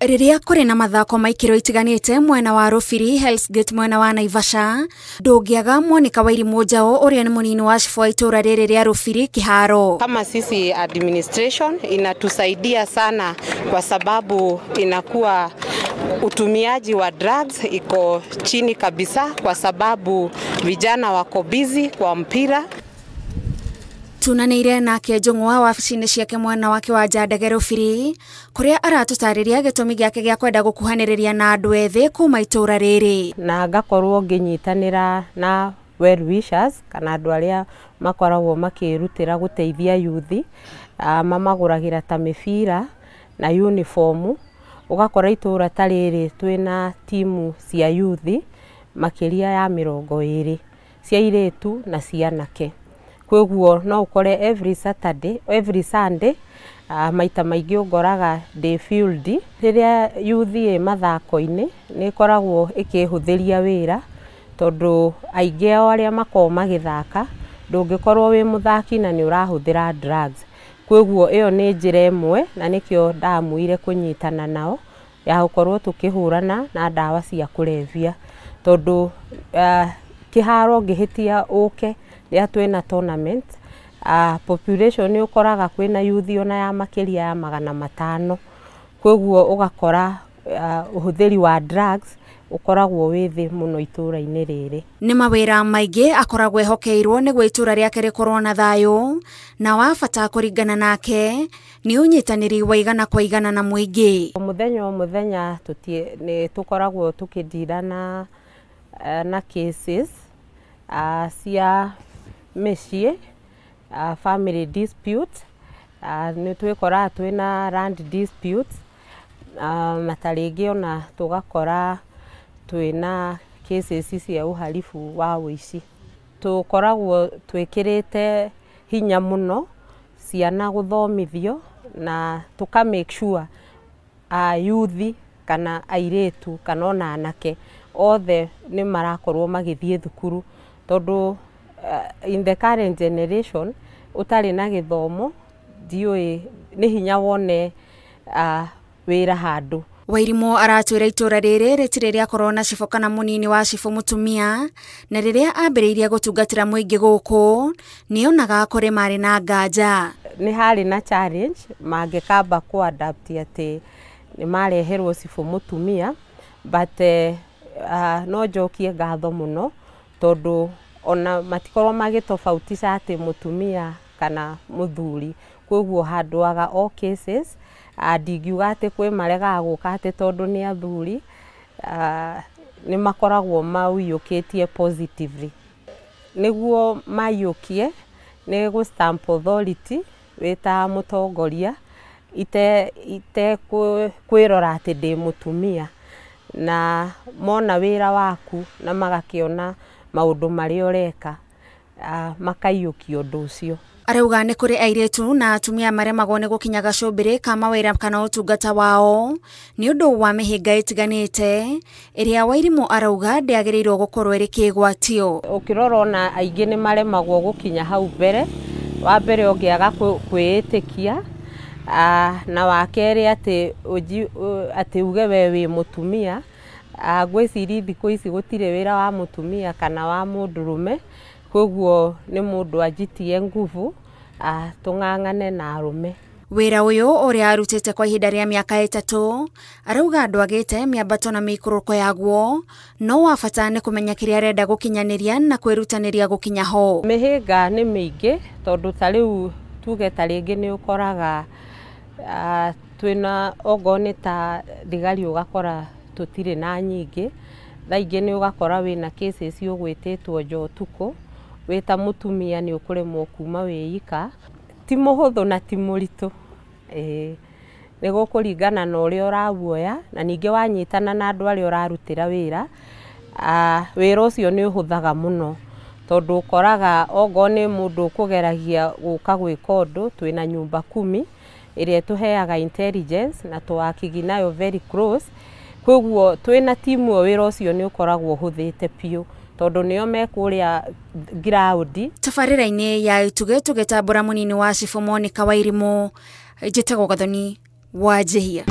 Rĩrĩa kũrĩ na mathako ma ikĩro itiganĩte mwena wa Rũbiri, Hell's Gate mwena wa Naivasha, ndũngĩaga Monica Wairimu Njaũ ũrĩa nĩ mũnini wa cibũ wa itũra rĩrĩ rĩa Rũbiri kĩharo. Kama sisi administration inatusaidia sana kwa sababu inakuwa utumiaji wa drugs iko chini kabisa kwa sababu vijana wako busy kwa mpira. Tunanĩire nake Njũng'wa wabici-inĩ ciake mwena wake wa Njandage Rũbiri, kũrĩa aratũtarĩria gĩtũmi gĩake gĩa kwenda gũkuhanĩrĩria na andũ ethĩ kuma itũra rĩrĩ. Na ngakorwo ngĩnyitanĩra na well wishers kana andũ arĩa makoragwo makĩrutĩra gũteithia yuthi, mamagũragĩra ta mĩbira na uniformu. Ũgakora itũra ta rĩrĩ twĩna timu cia yuthi makĩria ya 20 cia airĩtu na cia anake. Koguo no ũkore every Saturday, every Sunday, maita maingĩ ũngoraga ndĩ field. Rĩrĩa yuthi ĩ mathako-inĩ nĩ ĩkoragwo ĩkĩhũthĩria wĩra tondũ aingĩ ao arĩa makoragwo magĩthaka ndũngĩkorwo wĩ mũthaki na nĩ ũrahũthĩra drugs. Koguo ĩyo nĩ njĩra ĩmwe na nĩkĩo ndamuire kũnyitana nao ya gũkorwo tũkĩhũrana na ndawa cia kũrebia tondũ kĩharo ngĩhĩtia ũke rĩrĩa twĩna tournament, population nĩ ũkoraga kwĩna yuthi ona ya makĩria ya 500. Koguo ũgakora ũhũthĩri wa drugs ũkoragwo wĩ thĩ mũno itũra-inĩ rĩrĩ. Nĩ mawĩra maingĩ akoragwo ehokeirwo nĩguo itũra rĩake rĩkorwo na thayũ, na wa bata kũringana nake nĩ ũnyitanĩri wa igana kwa igana na mũingĩ. O mũthenya o mũthenya nĩ tũkoragwo tũkĩndira na cases cia mĩciĩ, family dispute, nĩ twĩkoraga twĩna land disputes, na ta rĩngĩ ona tũgakora twĩna cases cia uhalifu wa ũici. Tũkoragwo twĩkĩrĩte hinya mũno ciana gũthomithio na tũka make sure yuthi kana airĩtu kana ona anake othe nĩ marakorwo magĩthiĩ thukuru tondũ in the current generation ũtarĩ na gĩthomo ndiũĩ nĩ hinya wone wĩra handũ. Wairimu aratwĩra itũra rĩrĩ rĩtirĩ rĩakorwo na cibũ kana mũnini wa cibũ mũtumia, na rĩrĩa ambĩrĩirie gũtungatĩra mũingĩ gũkũ nĩonaga kũrĩ marĩ na nganja. Nĩ harĩ na challenge mangĩkamba kũ adapt atĩ nĩ mareherwo cibũ mũtumia, but no njokie ngatho mũno tondũ ona matikorwo magĩtofautisha atĩ mũtumia kana mũthuri. Koguo handwaga all cases, ndingiuga atĩ kwĩ maregaga gũka atĩ tondũ nĩ athuri, nĩ makoragwo maũiyũkĩtie positively. Nĩguo maiyũkie nĩ gũ stamp authority wĩ ta mũtongoria ite kwĩrora atĩ ndĩ mũtumia, na mona wĩra waku na magakĩona maũndũ marĩa ũreka, makaiyũkia ũndũ ũcio. Arauga nĩ kũrĩ airĩtu na atumia maremagwo nĩ gũkinya gacũmbĩrĩ ka mawĩra kana ũtungata wao nĩ ũndũ wa mĩhĩnga ĩtiganĩte ĩrĩa Wairimu arauga ndĩagĩrĩirwo gũkorwo ĩrĩ kĩgwatio. Ũkĩrora ona aingĩ nĩ maremagwo gũkinya hau mbere, wa mbere ũngĩaga kwĩĩtĩkia, na wa kerĩ atĩ uge we wĩ mũtumia. Ngwĩciria thikũ ici gũtirĩ wĩra wa mũtumia kana wa mũndũrũme, koguo nĩ mũndũ anjitie nguvu, tũng'ang'ane na arũme. Wĩra ũyũ ũrĩa arutĩte kwa ihinda rĩa mĩaka 3 arauga ndwagĩte mĩambato na mĩikũrũko yaguo, no wa bata nĩ kũmenya kĩrĩa arenda gũkinyanĩria na kwĩrutanĩria gũkinya ho. Mĩhĩnga nĩ mĩingĩ tondũ ta rĩu tuge ta rĩngĩ nĩ ũkoraga twĩna ongorwo nĩ ta thigari ũgakora tũtirĩ na nyingĩ, thaa ingĩ nĩ ũgakora wĩna cases ũgwĩtĩtwo nja ũtukũ, wĩ ta mũtumia nĩ ũkũremwo kuma wĩ ika. Ti mũhũthũ na ti mũritũ, nĩ gũkũringana na ũrĩa ũrawuoya na ningĩ wanyitana na andũ arĩa ũrarutĩra wĩra, wĩra ũcio nĩ ũhũthaga mũno tondũ ũkoraga ongorwo nĩ mũndũ ũkũgeragia gũka gwĩka ũndũ, twĩna nyumba kumi ĩrĩa ĩtũheaga intelligence na tũwakigi nayo very close. Koguo twĩna timu ĩyo wĩra ũcio nĩ ũkoragwo ũhũthĩte biũ tondũ nĩo me kũrĩa ground. Tabarĩra-inĩ ya Itugĩ tũgĩtambũra mũnini wa cibũ Monica Wairimu, njĩtagwo Gathoni wa Njihia.